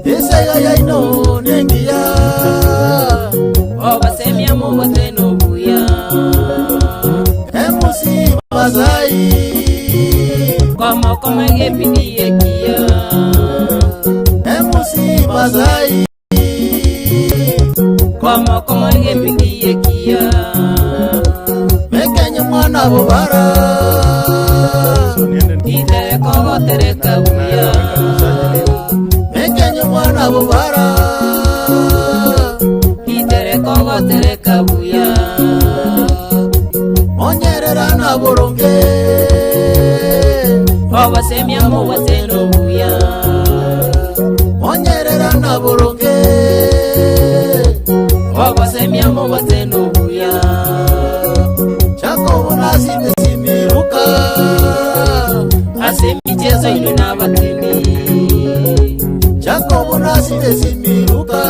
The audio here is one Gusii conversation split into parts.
Esaiga yaino nengiya. Obasemia mobwate nobuya. Emusi Masai. Komokoma egepindi ekiya. Emusi Masai. Komokoma egepindi ekiya. Mekenye mwana bobara. Itereka ogotereka buya. Mekenye mwana bobara. Itereka ogotereka buya. Onyerera na boronge. Obasemia mobwate nobuya. Onyerera na boronge. Obasemia mobwate nobuya. Jacobo nasinde simiruka. Ase emichezo inwe n'abatindi. Jacobo nasinde simiruka.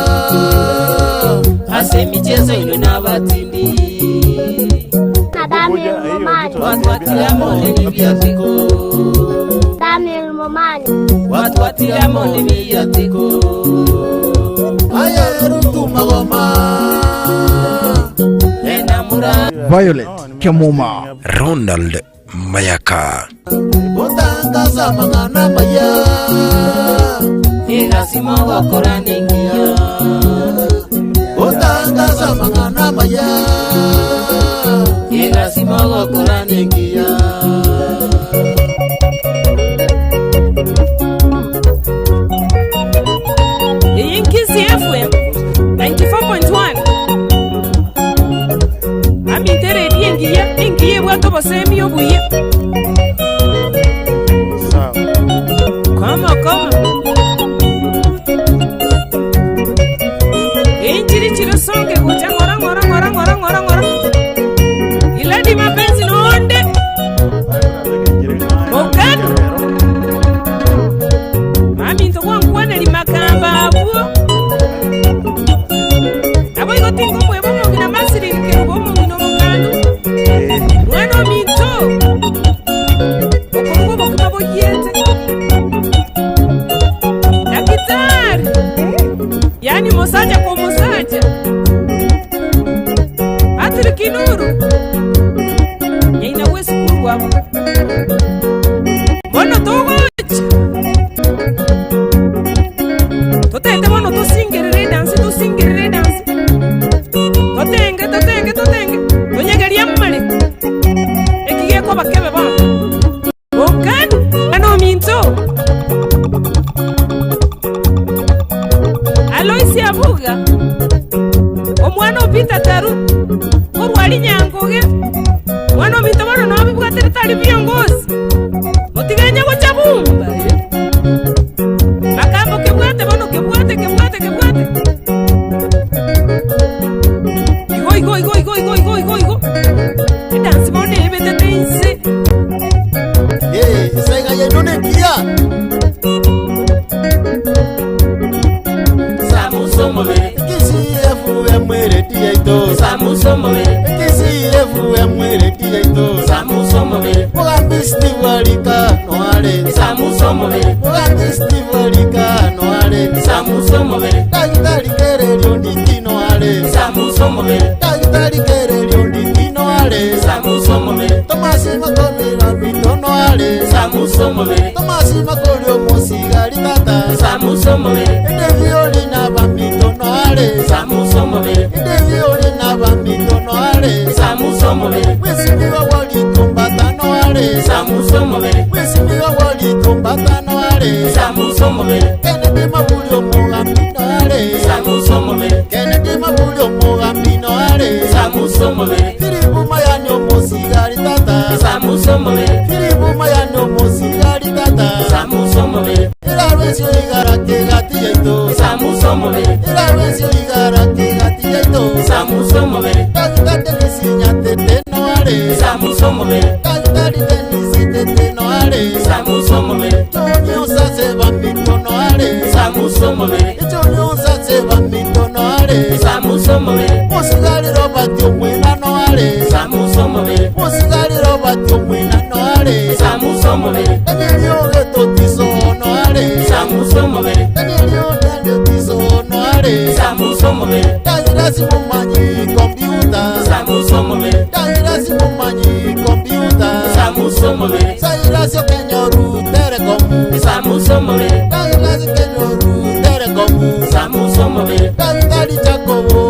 Ase emichezo inwe n'abatindi. Daniel Momani. Watu mone nibyatiko. Daniel Momani. Watu mone nibyatiko. Ayerutu magoma. Enamura Violet Kemuma. Ronald Mayaka. Gotangaza mang'ana maya. egasimo gokora nengiya. Gotangaza mang'ana maya. Egasimo gokora nengiya. Iyinkisi FM 94.1 amitereri engiya engiya ebwate obosemi obuya koma koma enchiri chiro songe kucha ng'ora ng'ora ng'ora ng'ora ng'ora ng'ora iladi mapenzi nonde Mokano. Mami ntokwankwaneri makamba abwo nabo igo tinkomweba omong'ina masiriri kerubo omong'ina omokano mwana ominto okoruga obokima boyete dakitari yani musaja kwa musaja Patrick Nuru nyaina bwesukuru abo bono togocha totete bono tosingerere edansi tosingerere edansi totenge totenge totenge tonyegeria mmare ekigekoba kebe bono okanu ano minto Aloisi Abuga omwana opita taru korwari nyangoge mwana ominto bono nobibwatire tari viongozi motigenya gocha bumba makambo kebwate bono kebwate kebwate kebwate igo igo igo igo igo igo igo igo edansi bono ebetete inse Eh, esaiga yaino nengiya. Samuso mobere. Kisi FM redi yaito. Samuso mobere. Kisi FM redi yaito. Samuso mobere. Mugambi Steve Alika noale. Samuso mobere. Mugambi Steve Alika noale. Samuso mobere. Daktari Kerelio ndiki noale. Samuso mobere. Daktari Kerelio ndiki noale. Samuso mobere. Tomasi Makomira mito noale. Samuso mobere. Tomasi Makolio mosigari tata. Samuso mobere. Edevioli na bamito noale. Samuso mobere. Edevioli na bamito noale. Samuso mobere. Mwisimiwa walitumbata noale. Samuso mobere. Mwisimiwa walitumbata noale. Samuso mobere. Kennedy Mabulio Mugambi noale. Samuso mobere. Kennedy Mabulio Mugambi noale. Samuso mobere. Filipu Mayani omosigari tata. Samuso mobere. Filipu Mayani omosigari tata. Samuso mobere. Irarwesio igara kegati yaito. Samuso mobere. Irarwesio igara kegati yaito. Samuso mobere. Daktari Denisi Nyatete noale. Samuso mobere. Daktari Denisi Tete noale. Samuso mobere. Tony Osase bamito noale. Samuso mobere. Tony Osase bamito noale. Samuso mobere. Musigari Robert Omwena noale. Samuso mobere. Musigari Robert Omwena noale. Samuso mobere. Daniel Ogeto Tiso noale. Samuso mobere. Daniel Ogeto Ase omobere. Dairasi mumanyi kompyuta. Samusa omobere. Dairasi mumanyi kompyuta. Samusa omobere. Sairasi okenyoru telecom. Samusa omobere. Dairasi kenyoru telecom. Samusa omobere. Daktari Jacobo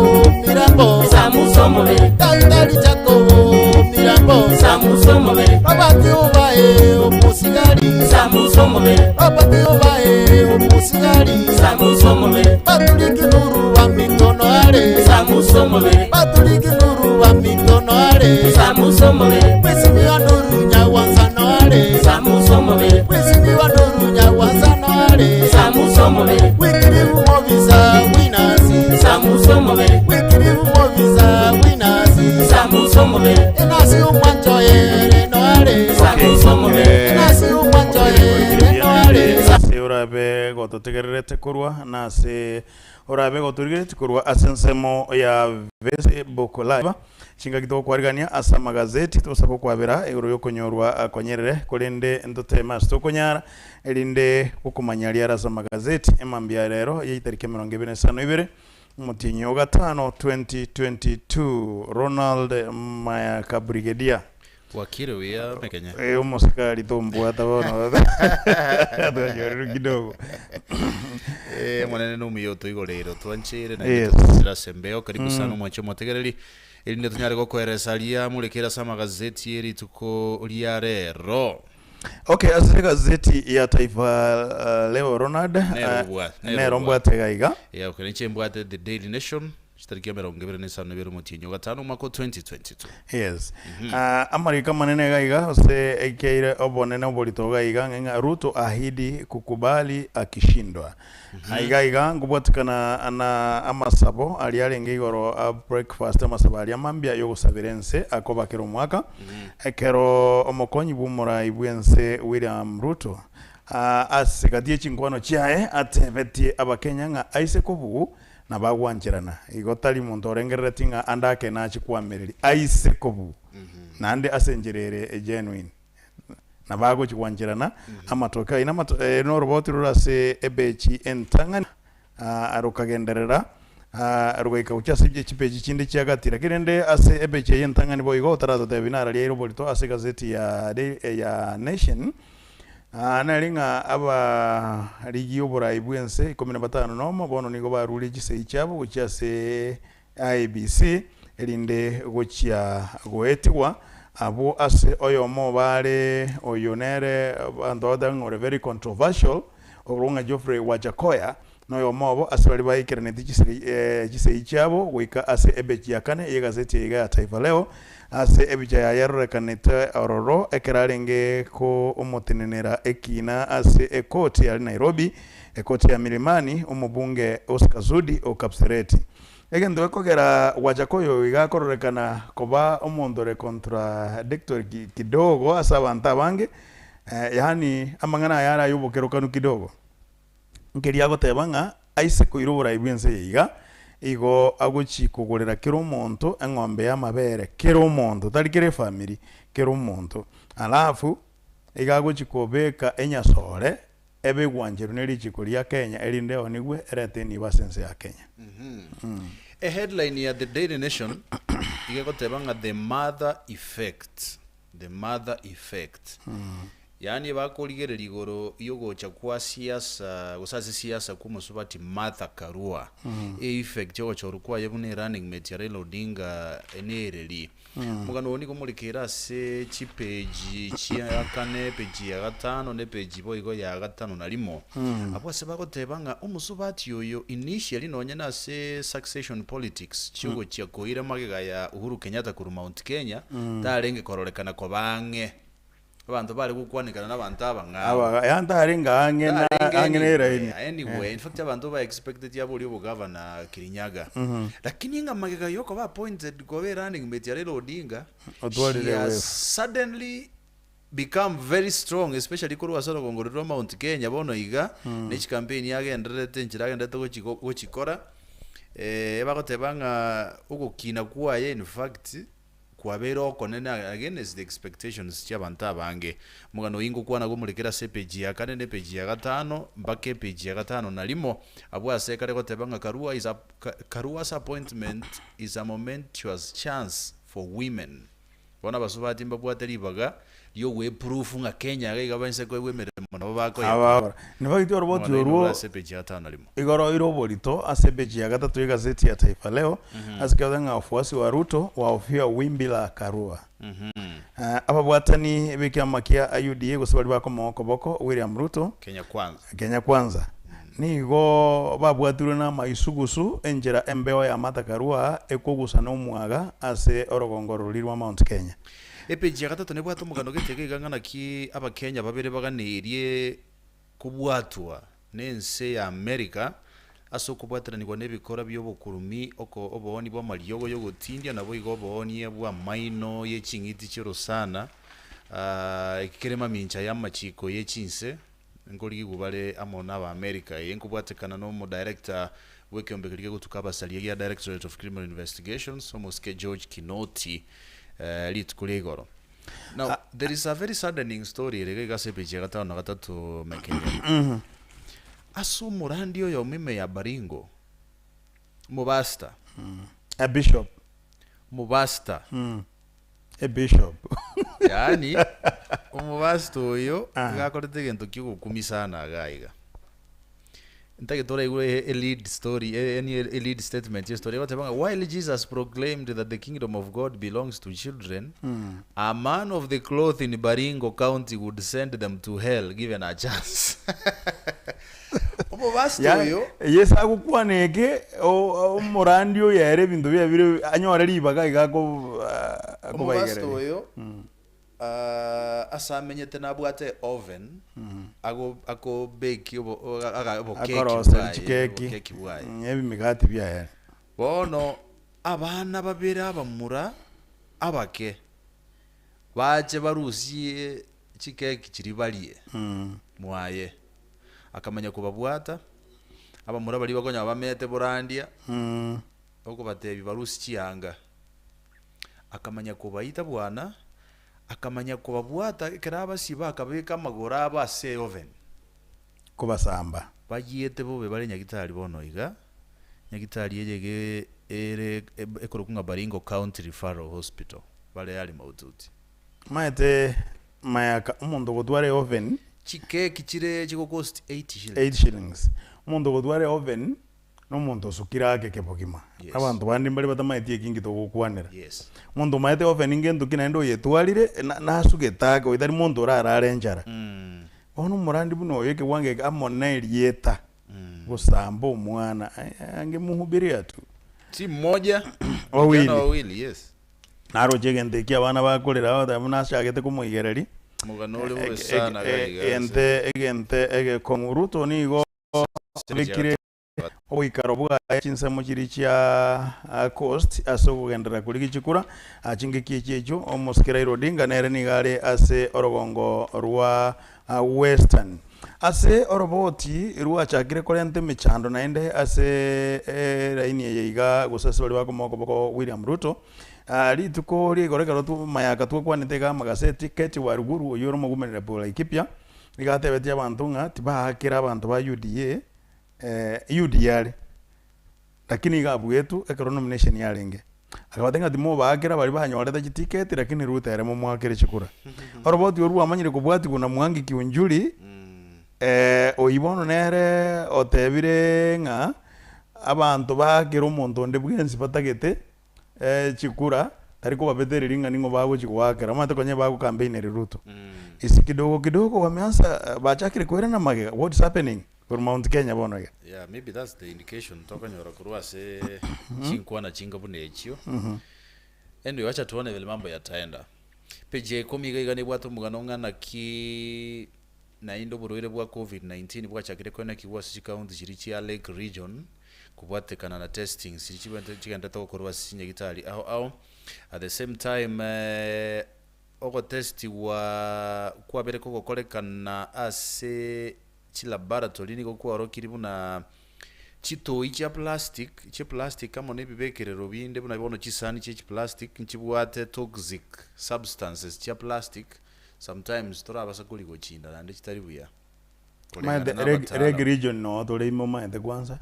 Mirambo. Samusa omobere. Daktari Jacobo Mirambo. Samusa omobere. Robert Obae omusigari. Samusa omobere. Robert Obae omusigari. Samusa omobere. Patrick Nuru wa mikono are. Samusa omobere. Patrick Nuru wa mikono are. Samusa omobere. Mheshimiwa Nuru Nyawanza no are. Samusa omobere. Mheshimiwa Nuru Nyawanza no are. Samusa omobere. Wikiri Mobisa Winasi. Samusa omobere. Wikiri Mobisa Winasi. Samusa omobere. Enasi umwancho ere no are. Samusa omobere. Enasi umwancho ere no are. Ase orabe gototegererete korwa na ase orabe gotorigerete korwa ase ensemo ya Facebook Live chingaki togokwarigania ase amagazeti togosaba okwabera igoro ya okonyorwa konyerere korende ntoteme ase tokonyara erinde gokomanya riara ase amagazeti emambia rero ya etariki emerongo ebere na isano ibere omotienyi o gatano 2022. Ronald Mayaka Brigadier. Wakire wiya mekenya. Omosikari tombwata bono twanyorire kidogo. Monene nomuya otoigoreire twanchere na yes. Sembeo karibu sana omwanche omotegereri erinde tonyare gokoeresa ria murekera ase amagazeti erituko ria rero. Okay, ase gazeti ya Taifa Leo, Ronald, Nero nero mbwate gaiga. Yeah, okay, ninche mbwate The Daily Nation chitariki ya 25 omotienyi o gatano omwaka o 2022. Yes. Amarika manene gaiga ase ekeire obonene oborito gaiga ng'a Ruto ahidi kukubali akishindwa. Aiga iga ngobwatikana na amasabo aria arenge igoro a breakfast, amasabo aria mambia yogosabera ense akobakera omwaka ekero omokonyi bwa omorai bwense William Ruto ase gati y'echinkwano chiaye atebetie abakenya ng'a aise kobugu na bagwancherana igo tari monto orengerereti ng'a andake nachikwamereri aise kobu naende ase enchera ere genuine na bagochigwancherana amatoke aina noroboti rore ase ebechi entang'ani rukagenderera rugaika gochia ase chipeji chinde chiagati, lakini rende ase ebechi eye entang'ani boigo otaratotebi nararia oborito ase gazeti ya, ya Nation nari ng'a abarigi oborai bwense 51 bono nigo barure chisei chiabo gochia ase IEBC erinde gochia goetigwa abo ase oyomo bare oyo nere banto bagoteba ng'a ore very controversial okorwa ng'a Geoffrey Wajackoyah noyomo obo ase bari baikeraneti chisei chiabo goika ase ebechi ya kane ye gazeti iga ya Taifa Leo ase ebicha yaye yarorekanete ororo ekero arenge ko omotenenera ekina ase ekoti ya Nairobi, ekoti ya Milimani, omobunge Oscar Sudi o Kapseret. Egento gekogera Wajackoyah oyo iga akororekana koba omonto ore contradictory kidogo ase abanto abange, yaani amang'ana aya ara yobokerokanu kidogo nkeri agoteba ng'a aise koira oborai bwense eye iga igo agochi kogorera kera omonto eng'ombe ya amabere, kera omonto, tari kera efamiri, kera omonto, alafu iga agochi kobeka enyasore ebe egwancheru na richiko ria Kenya erinde onigwe erete enibo ase ense ya Kenya. A headline ya The Daily Nation igegoteba ng'a "The Mother Effect", "The Mother Effect", yaani bakorigereria igoro yogocha kwa siasa gose ase siasa kwa omosubati Martha Karua, e effect yogochorwa kwaye buna e running mate ya Raila Odinga enereri. Omogano oyo nigo morekere ase chipeji chia kane, peji ya gatano na epeji boigo ya gatano na rimo. Abwo ase bagoteba ng'a omosubati oyo initially nonye na ase succession politics chiogochia koira magega ya Uhuru Kenyatta korwa Mount Kenya tarenge kororekana koba ang'e abanto bare gokwanekana na abanto abang'ao. Aba yantarenga ang'e na Tarenge ang'e na eraini. Anyway, in fact abantu ba expected yabori obogavana Kirinyaga, lakini ng'a magega yoko ba appointed koba running mate ya Raila Odinga, Otwarire she has wefu. suddenly become very strong, especially korwa ase orogongo rwa Mount Kenya. Bono iga ne chikampeni agendererete enchera agenderete gochikora, bagoteba ng'a ogokina kwaye in fact. Kwabeire okonene against the expectations chi'abanto abange. Omogano oyio ngokwana gomorekera ase epeji ya kane na epeji ya gatano mpaka epeji ya gatano na rimo, abwo ase ekare goteba ng'a Karua is a Karua's appointment is a momentous chance for women. Bono abasubati mbabwate ribaga ri'ogweproof ng'a Kenya iga iga bainse koegwa emeremo nabo bakoyekora. Abakora. Nibagitwe oroboti Omogano oyio noro orwo ase epeji ya gatano na rimo. igoro oire oborito ase epeji ya gatato y'egazeti ya Taifa Leo, ase kegote ng'a wafuasi wa Ruto wahofia wimbi la Karua. Ababwatani b'ekiama kia UDA gose baria bakomoa okoboko William Ruto, Kenya Kwanza. Kenya Kwanza, nigo babwatirwe namaisugusu enchera embeo ya Martha Karua ekogusa nomwaga ase orogongo roria rwa Mount Kenya. Epeji ya gatato nebwate omogano gete iga iga ng'a naki Abakenya babere baganeirie kobwatwa nense ya America ase okobwateranigwa nebikora biobokurumi, oko obooni bw'amariogo y'ogotindia naboigo oboonia bw'amaino ye ching'iti chi'orosana, eki kere mamincha y'amachiko ye chinse, nkorigigwa bare amo n'Abaamerika. Eye nkobwatekana n'omodirector bw'ekeombe keria kegotuka abasaria gia Directorate of Criminal Investigations, omosike George Kinoti, rituko ria igoro. Now, there is a very saddening story ere iga iga ase epeji ya gatano na gatato Mekenya. Ase omorandi oyomo ime ya Baringo, omopastor, A bishop. omopastor, A bishop. yaani omopastor oyo iga akorete egento kiogokumia sana iga iga. Ntagete oraigwe e lead story, yaani e lead statement ye story egoteba ng'a while Jesus proclaimed that the kingdom of God belongs to children, a man of the cloth in Baringo county would send them to hell given a chance. Omopastor Ya- oyo Yeso agokwana eke o- omorandi oyo ere ebinto biaye bire anyore ribaga iga ako omopastor akobaigereria. oyo Ase amenyete nabwate oven akobeki obokeki Akoroseria bwaye, chikeki obokeki bwaye. Ebimigati biaye. Bono abana babere abamura abake bache barusie chikeki chiria barie mwaye. Akamanya kobabwata, abamura baria bakonyora bamete borandia, okobatebia barusie chianga. Akamanya kobaita bwana, akamanya kobabwata ekero abasiba akabeka amagoro abo ase eoven. Kobasamba. Bayiete bobe bare nyagitari bono iga, nyagitari eye iga ere ekorokwa ng'a Baringo County Referral Hospital, bare are maututi. Maete mayaka omonto ogotwara eoven. Chikeki chire chigokost 80 shillings. 8 shillings. Omonto ogotwara eoven Nomonto osukire ake kebogima. Yes. Abanto bande mbare batamaeti eki inki togokwanera. Yes. Omonto omaete oven ngento ki naende oyetwarire, na- nasugete ake oyo tari monto orarare enchara. Bono omorandi buna oyo ekewango eke amo na erieta, gosamba omwana, eh, angemuhubiria tu. Si mmoja, Wawili. vijana wawili, yes. Naroche egento ekio abana bakorera bagoteba buna achagete komoigereria. Omogano ore bobe sana iga iga ase. Egente egente egekong'u. Ruto nigo abekire oboikaro bwaye chinsemo chiria chia Coast ase okogenderera korigia chikura chingaki echi echio. Omosike Raila Odinga nere nigo are ase orogongo rwa Western. Ase oroboti rwachakire korenta emechando naende ase eraini eye iga gose ase baria bakomoa okoboko William Ruto, rituko ria igoro ekero mayaka twakwanete iga amagaseti, Keti Waruguru oyio ore omogumereri bwa Laikipia nigo atebetie abanto ng'a tibaakera abanto ba UDA UDA are, lakini iga abuetwe ekero nomination yarenge. Akabatebia ng'a timobaakera baria banyorete chitiketi lakini Ruto ere momoakere chikura. Oroboti orwo rwamanyire kobwatigwa na Mwangi Kiunjuri, oyio bono nere otebire ng'a abanto baakere omonto onde bwensi batagete chikura, tari kobabetereria ng'a ning'o bagochia goakera, omanyete konya bagocampaineria Ruto. Isi kidogo kidogo wameanza bachakire koirana magega, what is happening? Korwa Mount Kenya bono iga. Yeah, maybe that's the indication tokonyora korwa ase chinkwana chinga buna echio. Anyway, wacha tuone vile mambo yataenda. Page ya ikomi iga iga nebwate omogano ng'a naki naende oborwaire bwa Covid-19 bwachakire koenekigwa ase chikaunti chiria chia Lake Region kobwatekana na testings chiria chibwate chigenderete gokorwa ase chinyagitari ao ao. At the same time ogotestigwa kwabere kogokorekana ase Chilaboratory nigo kwarokiri buna Chitoi chia plastic, chiplastic amo na ebibekerero binde buna bono chisani chia chiplastic nchibwate toxic substances chia plastic, sometimes torabasa korigochinda naende chitari buya koreng'ana Omanyete na Lake abataalamu. Lake region noo tore ime omanyete kwanza.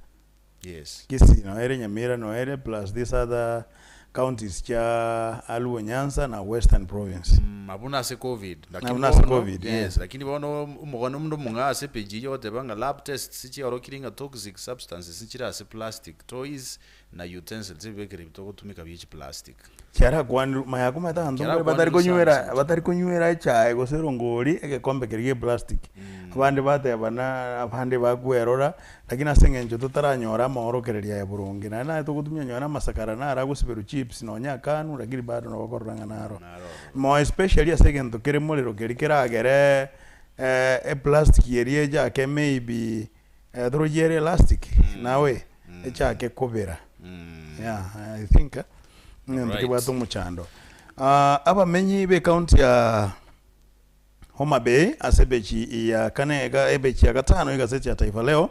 Yes. Kisii noo ere, Nyamira noo ere plus these other counties chia Luo Nyanza na Western Province. Abwo nase covid lakini Abwo nase bono covid, eh. yes lakini bono omogano onde omong'ao ase epage eyio ogoteba ng'a lab tests chiaorokirie ng'a toxic substances nchire ase plastic toys na utensils ebibekero ebi togotumeka bie chiplastic. Chiarakwanirwe, maya komanyete abanto mbare batari Chiarakwanirwe sana konywera ase batari konywera echae gose erongori egekombe keria gie plastic. Abande batebana abande bakwerora, lakini ase eng'encho totaranyora amaorokererio aya boronge, naende naye togotumia nonye na amasakara naro agosiberwa chips nonye akanwa lakini bado nabo okorora ng'a naro. Naro ororo. More especially ase egento kere morero keria keragere eplastic eria echake maybe torochie ere elastic nawe echake kobera. Yeah, I think ng'ento Alright. kebwate omochando. Abamenyi be county ya Homa Bay ase ebechi ya kane iga ebechi ya gatano y'egaseti ya Taifa Leo,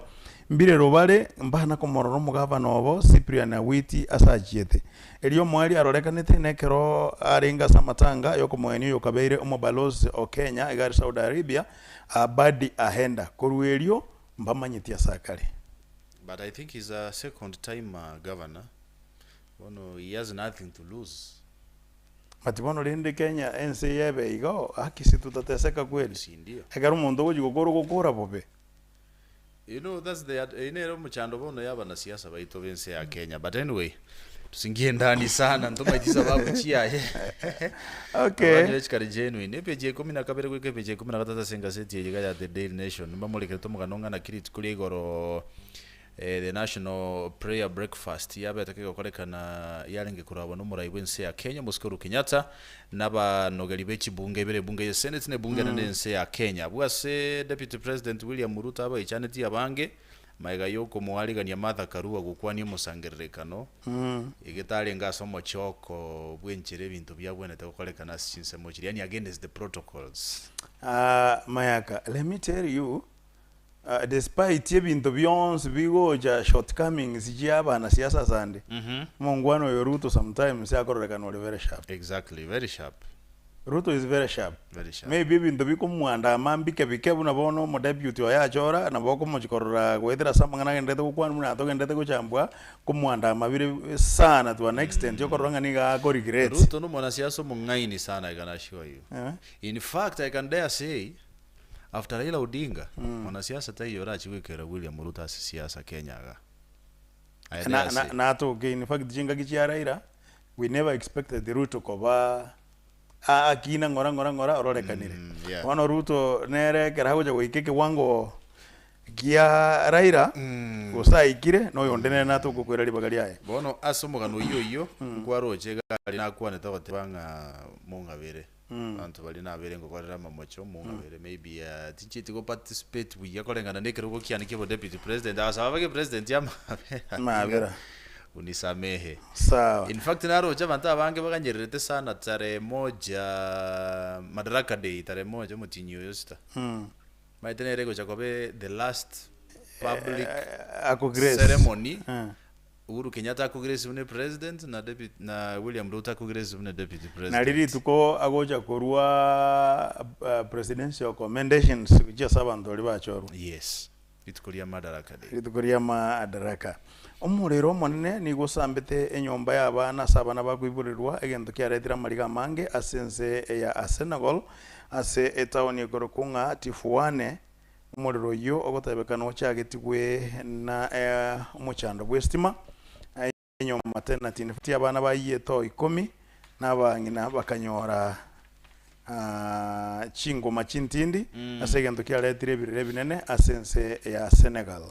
mbirero bare mbana komorora omogavana obo Cyprian Awiti ase achiete. Erio omoerio arorekanete nekero arenge ase amatanga yokomoenia oyokabeire omobalozi o Kenya iga are Saudi Arabia, Abadi Ahenda. Korwa erio mbamanyeti ase akare. But I think he's a second time governor, bono he has nothing to lose. But bono rende Kenya ense eye ebe igo, haki si tutateseka kweli? Sindio. Ekero omonto ogochi gokora ogokora bobe. You know that's the eyio nere omochando bono ya abanasiasa baito b'ense ya Kenya but anyway tusingie ndani sana ntomaeti sababu chiaye Okay. Abanyore chikari genuine epeji ya ikomi na kabere goika epeji ya ikomi na gatato ase engaseti eye iga ya The Daily Nation mbamorekerete omogano ng'a naki rituko ria igoro The National Prayer Breakfast yabete kegokorekana yarenge korabwa nomorai bw'ense ya Kenya Omosike Uhuru Kenyatta na abanogeri be chibunge ibere ebunge ye Senate na ebunge enene y'ense ya Kenya. Abwo ase Deputy President William Ruto abaechanetie abange magega yokomoarigania Martha Karua gokwania omosangererekano egetarenge ase omochoko bw'enchera ebinto biabwenerete gokorekana ase chinsemo chiria yaani against the protocols. Mayaka, let me tell you, Despite ebinto bionsi bigocha shortcomings chia abanasiasa asande, omongwana oyo Ruto sometimes akororekana ore very sharp. Exactly, very sharp. Ruto is very sharp. Very sharp. Maybe ebinto bikomwandama mbike bike buna bono omodeputy oye achora nabo okomochi korora goetera ase amang'ana agenderete gokwana buna togenderete gochambwa komwandama bire sana to an extent yokorora ng'a nigo ako regret. Ruto nomwanasiasa omong'aini sana I can assure you. In fact I can dare say After Raila Odinga, mwanasiasa taiyo orache goikera William Ruto ase siasa Kenya iga. I Na, dare na, say. natoke in fact chingaki chia Raila we never expected Ruto koba a- akina ng'ora ng'ora ng'ora ororekanire. Yeah. Bono Ruto nere ekero agocha goika ekewango gia Raila gose aikire na oyonde nere natoke okoira ribaga riaye. Bono ase omogano oyio oyio, nkwaroche iga aria nakwanete ogoteba ng'a mong'abere. Abanto baria nabeire ngokorera amamocho mong'abere maybe tinchieti go participate buya koreng'ana na ekerogo kiane kia obodeputy president agasaba bage president amabera Amabera. unisamehe. Sawa. In fact naroche abanto abange baganyererete sana tarehe moja Madaraka day tarehe moja omotienyi oyo sita. Maete nere egocha koba the last public Ako grace. ceremony Eh. Uhuru Kenyatta akograce buna president na deputy na William Ruto akograce buna deputy president. Nari rituko agocha korwa presidential commendations gochia ase abanto baria bachorwa. Yes. Rituko ria Madaraka Day. Rituko ria Madaraka. Omorero omonene nigo osambete enyomba y'abana ase abana bakoiborerwa, egento kiaretire amariga amange ase ense ya Senegal ase etaoni ekorokwa ng'a Tivaouane. Omorero oyio ogotebekana ochagetigwe na omochando bw'esitima, enyomba tenati abana baiyete o ikomi, na abang'ina bakanyora chingoma chintindi ase egento kiaretire ebirero ebinene ase ense ya Senegal.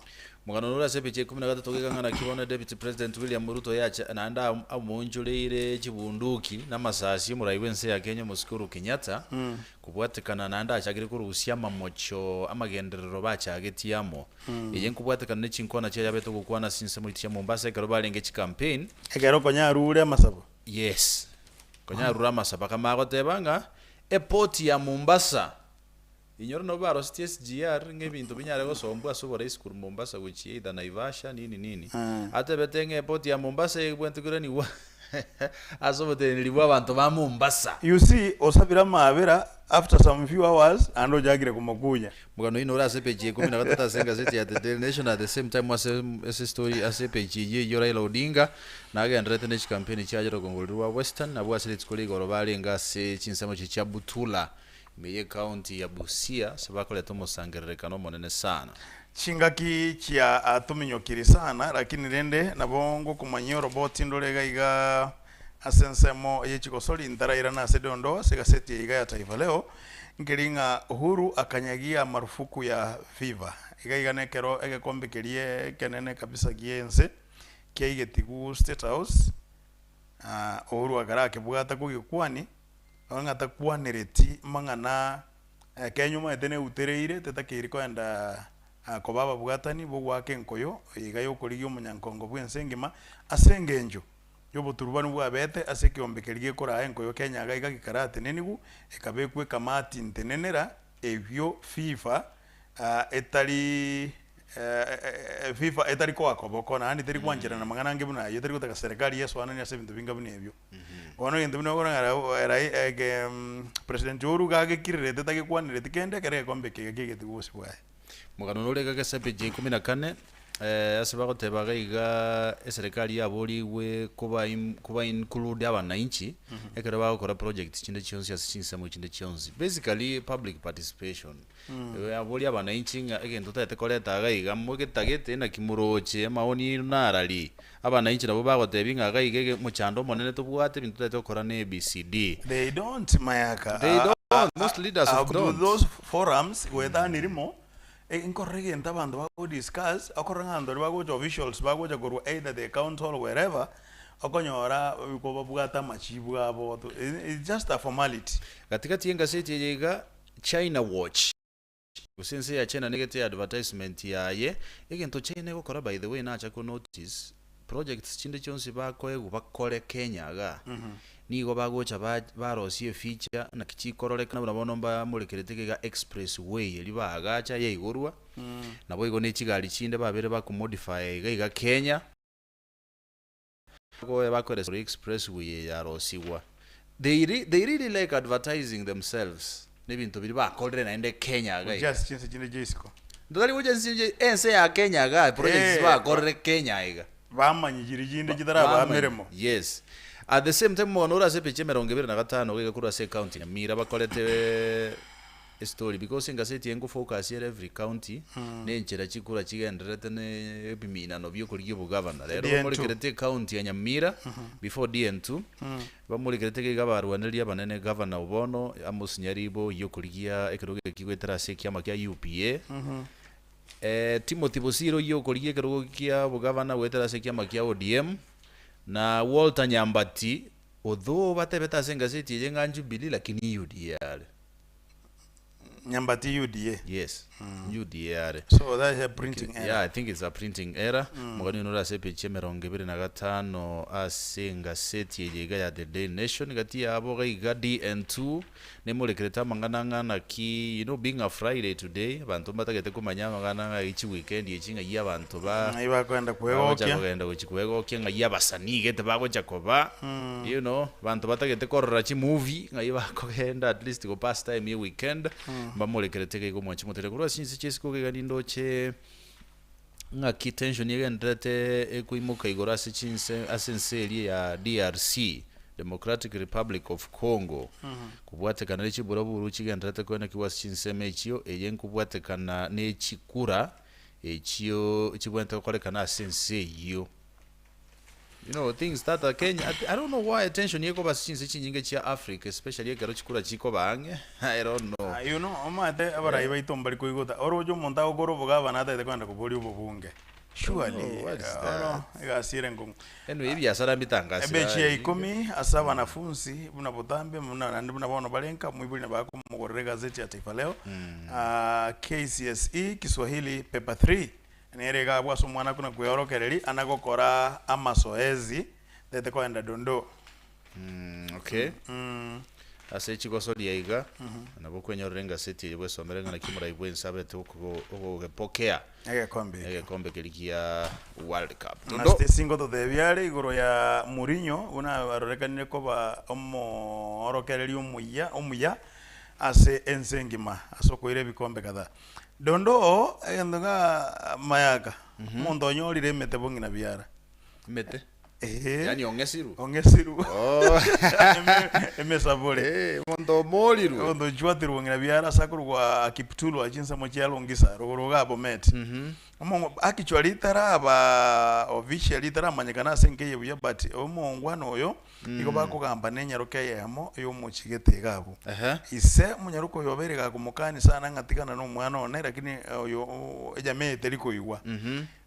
Omogano nore ase epicha ikomi na gatato gekang'a naki bono Deputy President William Ruto yacha naende amoonchoreire chibunduki na amasasi omorai bw'ense ya Kenya Omosike Uhuru Kenyatta Kobwatekana naende achakire korusia amamocho amagenderero bachagetie amo. Eye nkobwatekana ne chinkwana chiaye abete gokwana ase chinsemo chia Mombasa ekero barenge chicampaign. Ekero konya arure amasabo. Yes. Konya arure amasabo akamanya goteba ng'a eport ya Mombasa. Inyora nabo barosetie SGR ng'a ebinto binyare gosombwa ase oboraisi korwa Mombasa gochia either Naivasha nini nini. Atebete ng'a eport ya Mombasa ebwenerete koiranigwa ase oboteneneri bwa abanto ba Mombasa. You see, osabire amaabera after some few hours naende ochakire komokunya. Omogano oyio nore ase epeji ya ikomi na gatato ase engazeti ya The Daily Nation at the same time ase ase estory ase epeji eyio eyio Raila Odinga nagendererete ne chikampeni chiaye rogongo roria rwa Western abwo ase rituko ria igoro barenge ase chinsemo chiria chia Butula ime ye county ya Busia ase bakoreta omosangererekano omonene sana. Chingaki chia tominyokiri sana lakini rende nabo ngokomanyia oroboti ndore iga iga ase ensemo ye chigosori ntarairana ase dondo ase egaseti eye iga ya Taifa Leo nkeri ng'a Uhuru akanyagia marufuku ya FIFA iga iga nekero egekombe keria ekenene kabisa gie ense kiaigetigwe State House Uhuru akarakebwata kogekwani Nonya ng'a takwanereti mang'ana Kenya omanyete neutereire tetakeiri koenda koba ababwatani b'ogoaka enkoyo iga y'okorigia omonyankongo bw'ense engima ase engencho y'oboturubanu bwabete ase ekeombe keria gekoraa enkoyo Kenya iga iga gekaratenenigwe ekabekwa ekamati ntenenera ebio FIFA etari FIFA etari koa koboko naende teri gwancherana mang'ana ange buna ayio teri gotaka serikali yesoananie ase ebinto binga buna ebio. Bono egento buna okora ng'a rai eke President Uhuru iga agekirerete tagekwanereti kende ekero egekombe eke iga kiagetigwe bosio bwaye. Omogano nore iga gese page ya ikomi na kane, ase bagoteba iga iga eserekari yaborigwe koba koba include abananchi ekero bagokora projects chinde chionsi ase chinsemo chinde chionsi. Basically public participation. Yaboria abananchi ng'a egento totagete koreta iga iga mogetagete naki moroche amaoni aino narari. Abananchi nabwo bagotebia ng'a iga iga omochando omonene tobwate ebinto totagete gokora ne ABCD. They don't mayaka. They don't, most leaders of don't. Those forums goetania rimo, nkorora egento abanto bago discuss, okorora ng'a abanto baria bagocha officials bagocha korwa either the council or wherever, okonyora ko babwate amachibu abo, it's just a formality. Gatigati y'engaseti eye iga, China Watch. Gose ense ya China negete advertisement yaye, egento China egokora by the way nacha ko notice, projects chinde chionsi bakoegwa bakore Kenya igaa, nigo bagocha ba barosia eficha naki chikororekana buna bono mbamorekerete iga iga express way eria baagacha yaigorwa, naboigo ne chigari chinde babere bakomodify iga iga Kenya. Bakoeresa express way eye yarosigwa. They re they really like advertising themselves nebinto biria bakorire naende Kenya iga Gochia iga. ase chinse chinde chia isiko. Totari gochia ase chinse ense ya Kenya iga projects Eh, bakorire Kenya iga. Bamanyie chiria chinde chitarabaa Bamanyie, meremo. yes. At the same time omogano ore ase epeji emerongo ebere na gatano iga iga korwa ase ecounty ya Nyamira bakorete estory because engaseti eye ngofocus ere every county na enchera chikura chigendererete na ebiminano bia okorigia obogavana. Rero DN2. bamorekerete ecounty ya Nyamira before DN2, bamorekerete iga iga abarwanereria abanene gavana o bono Amos Nyaribo oyio okorigia ekerogo eke goetera ase ekiama kia UPA, Timothy Bosire oyio okorigia ekerogo kia obogavana goetera ase ekiama kia ODM, na Walter Nyambati although batebete ase engaseti eye ng'a Jubilee lakini UDA are. Nyambati UDA. Yes, UDA are. So that is a printing error. Yeah, I think it's a printing error. Omogani oyo nore ase epeji emerongo ebere na gatano ase engaseti eye iga ya The Daily Nation gati yabo iga iga DN2 nemorekerete amang'ana ng'a naki you know being a Friday today abanto mbatagete komanya amang'ana ng'a echi weekend echi ng'ai abanto ba Ng'ai bakoenda bagocha kwegokia. kogenda gochi kwegokia ng'ai abasanii gete bagocha koba you know abanto batagete korora chimovie ng'ai bakogenda at least go pass time ye weekend mbamorekerete iga iga omwanchi motere korwa ase chinse chia isiko iga nindoche ng'aki tension egendererete ekoimoka igoro ase chinse ase ense eria ya DRC, Democratic Republic of Congo, kobwatekana ne chiburaburu chigendererete koenekigwa ase chinsemo echio, eye nkobwatekana ne chikura echio chibwenerete gokorekana ase ense eyio. You know things that are Kenya I don't know why tension ekoba ase chinse chinyinge chia Africa especially ekero chikura chikoba ang'e I don't know. Ah, you know, omanyete abarai baito mbari koigota oroche omonto agokora obogavana atagete kogenda koboria obobunge surely Oh, what is oro egasi ere enkong'u. Anyway ebiasara mbitangasire Ebechi ya aye. ikomi ase abanafunsi buna botambe buna naende buna bono bare nka moibori nabo akomogorera egazeti ya Taifa Leo. Ah, KCSE Kiswahili paper 3 Nere iga abwo ase omwana kona kweorokereria ana gokora amasoezi tete koenda dondoo. Okay. Ase chigosoria iga, nabo okwenyorera engaseti eye bwesomere ng'a naki omorai bw'ense abete okogepokea Egekombe ekio. egekombe keria kia World Cup. Na Tondo. Stacy ngototebia are igoro ya Mourinho buna arorekanire koba omoorokereria omuya omuya ase ense engima ase okoira ebikombe kadhaa. Dondoo egento ng'a mayaka omonto onyorire emete bong'ina biara. Emete? Eeh. Yaani ong'esirwe? Ong'esirwe. Oh. Emesabore. Eh, omonto omorirwe. Omonto ochwatirwe bong'ina biara ase akorokwa Kiptulwa chinsemo chia Longisa rogoro iga Bomet. Omongo actually taraba officially taramanyekana ase enka eye buya but omongwana oyo igo bakogamba na enyaroka eyemo yomochigete iga abwo. Ehe. Ise omonyaroka oyo obeire gakomokani sana ng'a tigana na omwana one lakini oyo ejamaa eye teri koigwa.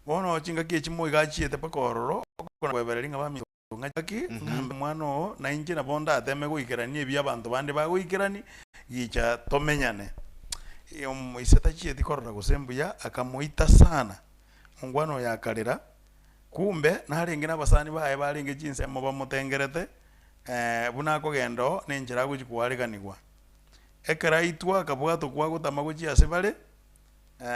Bono chingaki echi moigo achiete mpaka ororo, okona-kwebereria ng'a baminto ng'a gaki, ng'ambe omwana oo, na inche nabo ndateme goikerania ebi abanto bande bagoikerani, gicha tomenyane. Ise tachieti korora gose mbuya, akamoita sana. Omongwana oyo akarera, kumbe narenge nabasani baye barenge chinsemo bamotengerete, buna akogenda oo, nenchera agochia koareganigwa. Ekero aitwa akabwatwa kwagotama gochia ase bare.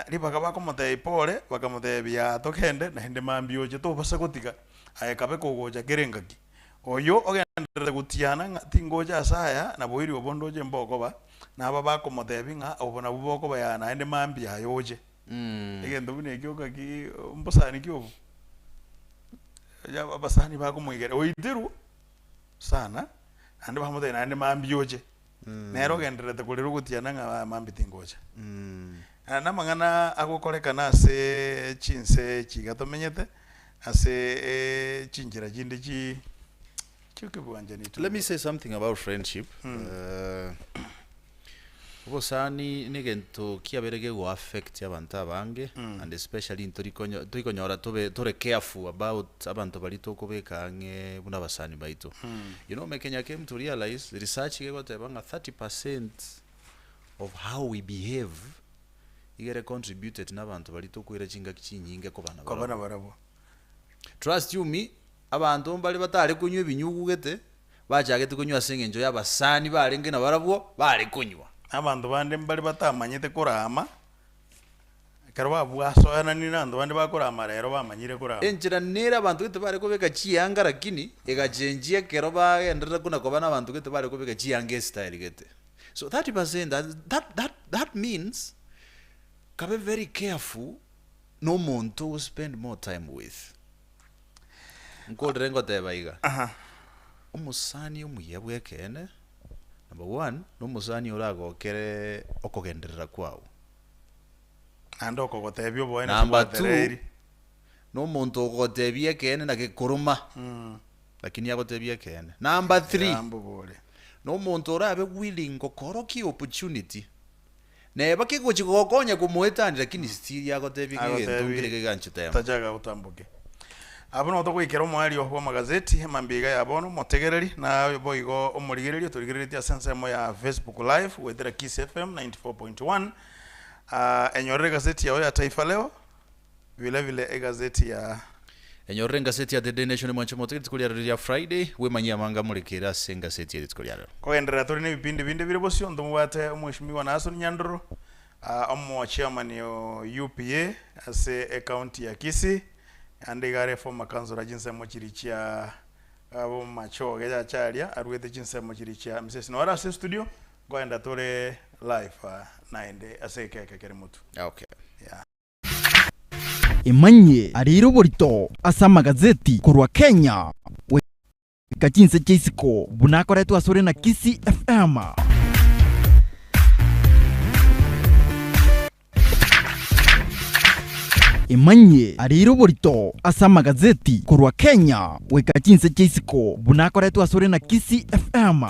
Ribaga bakomotebia pore, bakamotebia, Yaa togende, naende mambia oche, tobasa gotiga. Aye kabe kogocha kera engaki. Oyio ogendererete gotiana ng'a tingocha ase aya, naboirio obo ndoche mbokoba, na aba bakomotebia ng'a obo nabwo bokoba yaa naende mambia aye oche. Egento buna ekio ngaki mbosani ki obo? Onye abasani bakomoigera, oitirwe sana, naende bamotebia naende mambia oche. Nere ogendererete korera ogotiana ng'a mambia tingocha. Na namang'ana agokorekana ase chinse echi iga tomenyete, ase chinchera chinde chi chi'okebwanchani Let me say something about friendship. Obosani negento kiabeire kego affect abanto abange and especially ntorikonyo torikonyora tobe tore careful about abanto baria tokobeka ang'e buna abasani baito. You know Mekenya came to realize, research iga egoteba ng'a 30% of how we behave iga ere contributed na abanto baria tokoira chingaki chinyinge koba Koba nabarabwo. nabarabwo. Trust you me, abanto mbare batare konywa ebinyugu gete, bachagete konywa ase eng'encho y'abasani barenge nabarabwo bare konywa. Abanto bande mbare batamanyete korama, ekero babwasoananire nabanto bande bakorama rero bamanyire korama. Enchera nere abanto gete bare kobeka chianga lakini egachenchia ekero bagenderera kona koba nabanto gete bare kobeka chianga estyle gete. So 30% that that that that means kabe very careful na omonto ogo spend more time with. Nkorire ngoteba iga, omosani omuya bw'ekeene, number one, na omosani oragokere okogenderera kwao. Naende okogotebia oboene Number two, tibwatereiri. na omonto ogotebia ekeene na gekoroma, lakini agotebia ekeene. Number three, Yambobore. na omonto orabe willing gokorokia opportunity, neba kegochi gogokonya komoetania lakini still agotebia ng'a egento Agotebi nkere keganchete emo. tachaga otamboke. Abwo nabo togoikera omoerio bw'amagazeti emambia iga ya bono omotegereri na boigo omorigereria otorigereretie ase ensemo ya Facebook live goetera Kiss FM 94.1 Ah, enyorere egazeti yao ya Taifa Leo vile vile egazeti ya Enyorere engaseti ya The Daily Nation mwanche motige rituko ria rero ria Friday, bwemanyie amanga amorekere ase engaseti ye rituko ria rero. Kogenderera tore nebipindi binde bire bosio ntomobwate omweshimiwa Naasson Nyandoro, omo chairman o UPA ase ecounty ya Kisii, naende iga are former councillor chinsemo chiria chia Bomachoge Gachaaria aruete chinsemo chiria chia Misesi. Nore ase estudio nkoenda tore live naende ase ekeke kere motwe. Okay. Yeah. Emanyie areire oborito ase amagazeti korwa Kenya goika chinse chia isiko buna akoretwe asore na Kisii FM. Emanyie areire oborito ase amagazeti korwa Kenya goika chinse chia isiko buna akoretwe asore na Kisii FM.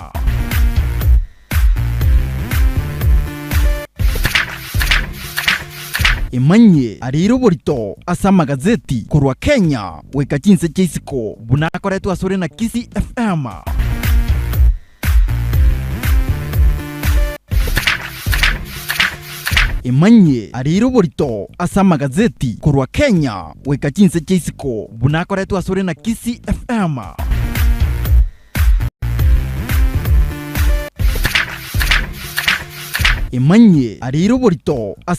Emanyie areire oborito ase amagazeti korwa Kenya goika chinse chia isiko buna akoretwe asore na Kisii FM. Emanyie areire oborito ase amagazeti korwa Kenya goika chinse chia isiko buna akoretwe asore na Kisii FM. Emanyie areire oborito ase.